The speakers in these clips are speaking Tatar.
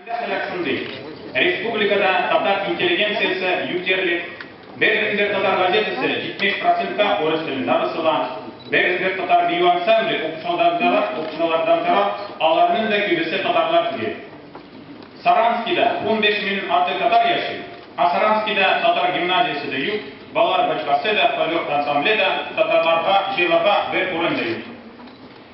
Шундый. Республикада татар интеллигенциясе юк диярлек. Бердәнбер татар газетасы 70% урыс телендә басыла. Бердәнбер татар бию ансамбле укучылардан тора, аларның да күбесе татарлар түгел. Саранскида 15 миллион артык татар яши, а Саранскида татар гимназиясе дә юк, балалар бакчасы да, фольклор ансамбле дә, татарларга җыелырга бер урын да юк.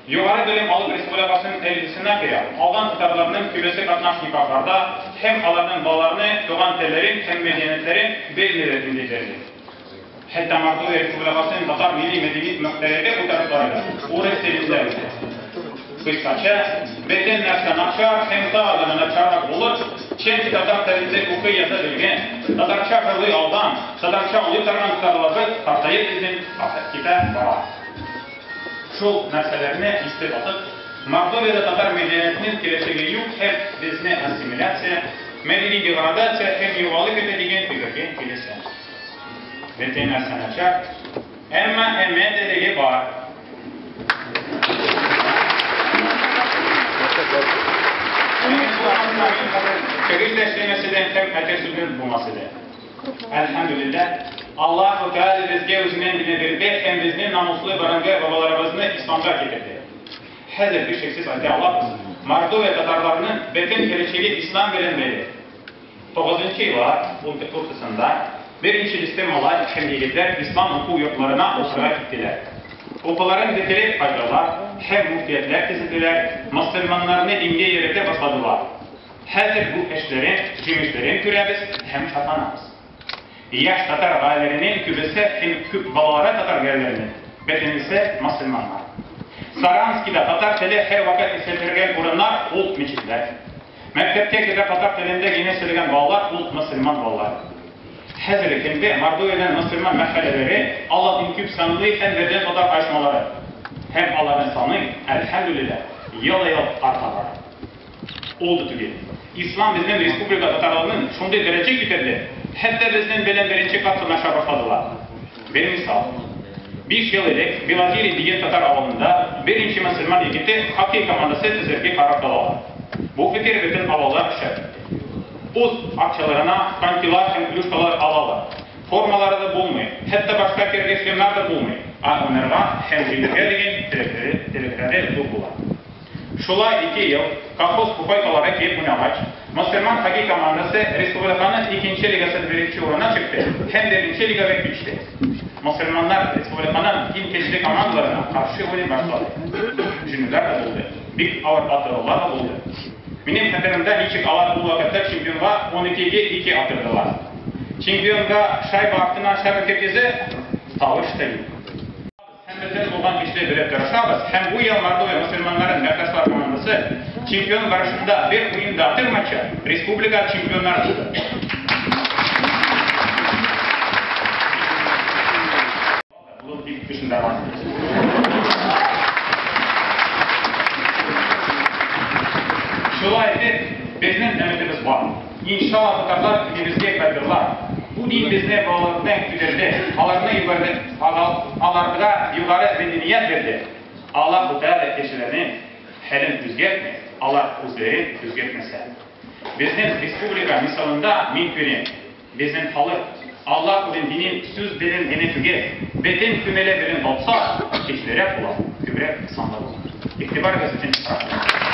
Югары белем алып республикасының элитасына керә алган татарларның күбесе катнаш никахларда һәм аларның балаларны туган телләрен һәм мәдәниятләрен белмиләр инде диярлек. Хәтта Мордовия Республикасының татар милли мәдәни мөхтәрияте утырышлары да урыс телендә үтә. Кыскача, бөтен нәрсә начар һәм тагы да начаррак булыр, чөнки татар телендә укый-яза белгән, татарча җырлый алган, татарча аңлый торган татарларыбыз картаеп бездән китә бара. Шул нәрсәләрне истә тотып, Мордовиядә татар мәдәниятенең киләчәге юк һәм безне ассимиляция, мәдәни деградация һәм югалу көтә дигән фикергә киләсең. Бөтен нәрсә начар, әмма өмет әлегә бар. Чыгыш та эшләмәсә дә һәм әтәч сүзен булмаса да. Әлхәмдүлилләһ, Аллаһу Тәгалә безгә үзенең дине бирде һәм безне намуслы борынгы бабаларыбызны исламга китерде. Хәзер һичшиксез әйтә алабыз, Мордовия татарларының бөтен киләчәге ислам белән бәйле. Тугызынчы еллар уртасында берничә дистә малай һәм егетләр ислам уку йортларына укырга киттеләр. Укуларын бетереп кайталар һәм мөфтиятләр төзеделәр, мөселманнарны дингә өйрәтә башладылар. Хәзер бу эшләрен, җимешләрен күрәбез һәм шатланабыз. Яшь татар гаиләләренең күбесе һәм күп балалары татар гаиләләренең бөтенесе мөселманнар. Саранскида татар теле һәрвакыт ишетелгән урыннар ул мәчетләр. Мәктәпкә кадәр татар телендә генә сөйләгән балалар ул мөселман балалары. Хәзерге көндә Мордовиянең мөселман мәхәлләләре алар иң күп санлы һәм бердәм татар оешмалары. Һәм аларның саны, әлхәмдүлилләһ, ел-ел арта бара. Ул да түгел. Ислам безнең республика татарларының шундый дәрәҗә күтәрде, хәтта безнең белән беренче кат сынаша башладылар. Бер мисал. 5 ел элек Белозерье дигән татар авылында берничә мөселман егете хоккей командасы төзергә карар кылалар. Бу фикер бөтен авылга ошап китте. Үз акчаларына конькилар һәм клюшкалар алалар. Формалары да булмый, хәтта башка кирәкле шлемнар да булмый, ә уйнарга һәм җиңәргә дигән теләкләре зур була. Шулай ике ел колхоз фуфайкалары киеп уйнагач, мөселман хоккей командасы республиканың икенче лигасында беренче урынга чыкты һәм беренче лигага күчте. Мөселманнар республиканың иң көчле командаларына каршы уйный башлады. Җиңүләр дә булды, бик авыр атырулар да булды. Минем хәтеремдә, ничек алар ул вакытта чемпионга уникеге ике атырдылар. Чемпионга шайба артыннан шайба кергезе, тавыш та юк. Һәм бөтен булган көчне биреп тырышабыз, һәм бу ел Мордовия мөселманнарын якташлар командасы чемпион барышында бер уен да атырмыйча республика чемпионнары булды. Булыр дип төшендергән. Шулай итеп, безнең өметебез бар. Иншалла, татарлар динебезгә кайтырлар. Бу дин безне балалардан күтәрде, аларны югары, аларга югары мәдәният бирде. Аллаһу Тәгалә кешеләрнең хәлен үзгәртми, алар үзләрен үзгәртмәсә. Безнең республика мисалында мин күрәм, безнең халык Аллаһ үзен динен сүз белән генә түгел, бөтен күңеле белән тотса, көчлерәк була, күбрәк санлы була. Игътибарыгыз өчен рәхмәт.